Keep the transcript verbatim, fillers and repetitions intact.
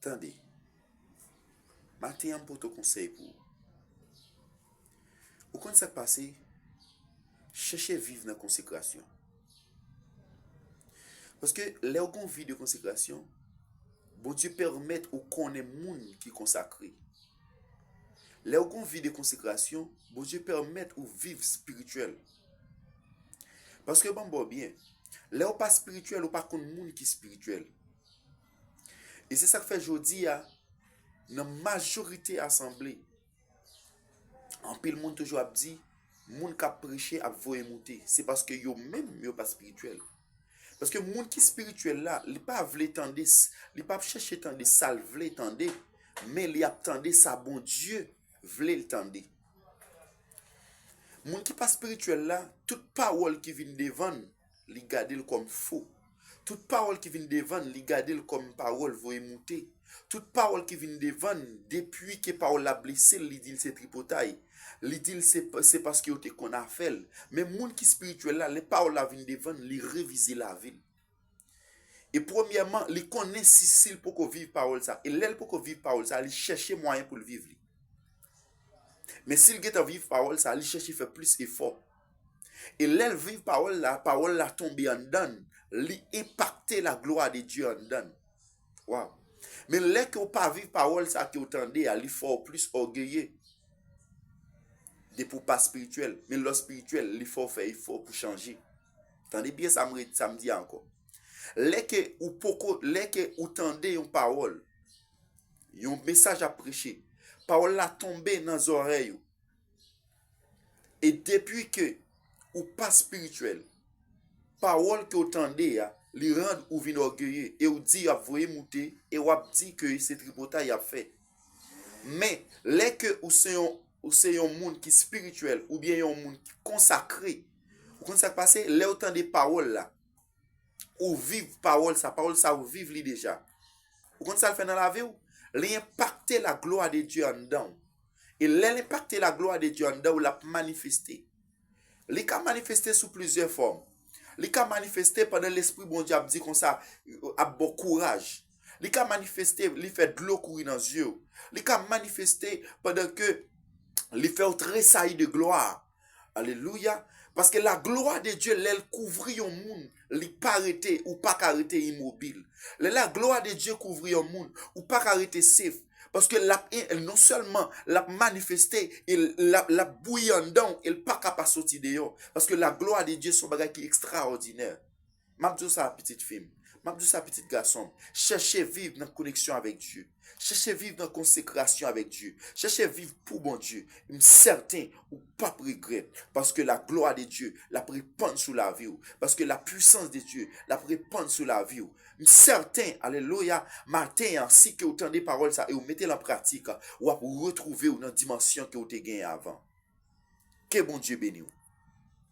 Tande, maten an m pote yon konsèy pou ou. Ou konn sa k pase? Chèche viv nan konsekrasyon. Paske lè w gen yon vi de konsekrasyon, Bondye pèmèt ou konnen moun ki konsakre. Lè w gen yon vi de konsekrasyon, Bondye pèmèt ou viv espirityèl. Paske ban m ba w byen, lè w pa espirityèl, ou pa konn moun ki espirityèl. E se sa k fè jodi a, nan majorite asanble, anpil moun toujou ap di, moun k ap preche ap voye moute. Se paske yo menm, yo pa espirityèl. Paske moun ki espirityèl la, li pa vle tande, s- li pa ap chèche tande sa l vle tande, men li ap tande sa Bondye vle l tande. Moun ki pa espirityèl la, tout pawòl ki vin devan l, li gade l kòm fo. Tout pawòl ki vin devan l, li gade l kòm pawòl voye moute. Tout pawòl ki vin devan l, depi ke pawòl la blese l, li di l se tripotay. Li di l se, se paske yo te konn afè l. Men moun ki espirityèl la, lè pawòl la vin devan l, li revize lavi l. E premyèman, li konnen si, si l poko viv pawòl sa. E lè l poko viv pawòl sa, li chèche mwayen pou l viv li. Men si l gentan viv pawòl sa, li chèche fè plis efò. E lè l viv pawòl la, pawòl la tonbe anndan l, li enpakte la gloire de Dieu anndan l. Waw. Men lè ke w pa viv pawòl sa ke w tande a, li fè w plis ògeye. Depi w pa espirityèl, men lè w espirityèl, li fè w fè efò pou chanje. Tande byen sa m re- sa m di a ankò. Lè ke ou poko, lè ke ou tande yon pawòl, yon mesaj ap preche, pawòl la tonbe nan zòrèy ou. E depi ke ou pa espirityèl, pawòl ke w tande a, li rann ou vin ògeye, e w di y ap voye moute, e w ap di ke se tripotay y ap fè. Men, lè ke ou se yon, ou se yon moun ki espirityèl, oubyen yon moun ki konsakre, ou konn sa k pase? Lè w tande pawòl la, ou viv pawòl sa, pawòl sa ou viv li deja. Ou konn sa l fè nan lavi w? Li enpakte la gloire de Dieu anndan w. E lè l enpakte la gloire de Dieu anndan w, l ap manifeste. Li ka manifeste sou plizyè fòm. Li ka manifeste pandan Lespri Bondye ap di konsa, ap ba w kouraj. Li ka manifeste, li fè dlo kouri nan zye w. Li ka manifeste pandan ke li fè w tresayi de glwa. Alelouya. Paske la gloire de Dieu, lè l kouvri yon moun, li pa rete, ou pa ka rete imobil. Lè la gloire de Dieu kouvri yon moun, ou pa ka rete safe. Paske l ap, non sèlman l ap manifeste, e l ap, l ap bouyi anndan w, e l pa ka pa soti deyò. Paske la gloire de Dieu se yon bagay ki ekstraòdinè. M ap di w sa, pitit fi m. M ap di w sa, pitit gason m. Chèche viv nan koneksyon avèk Dye. Chèche viv nan konsekrasyon avèk Dye. Chèche viv pou Bondye. M sèten ou p ap regrèt. Paske la gloire de Dieu, l ap repann sou lavi w. Paske la puissance de Dieu, l ap repann sou lavi w. M sèten, alelouya, maten an, si ke w tande pawòl sa e w mete l an pratik, w ap retwouve w nan dimansyon ke w te genyen avan. Ke Bondye beni w.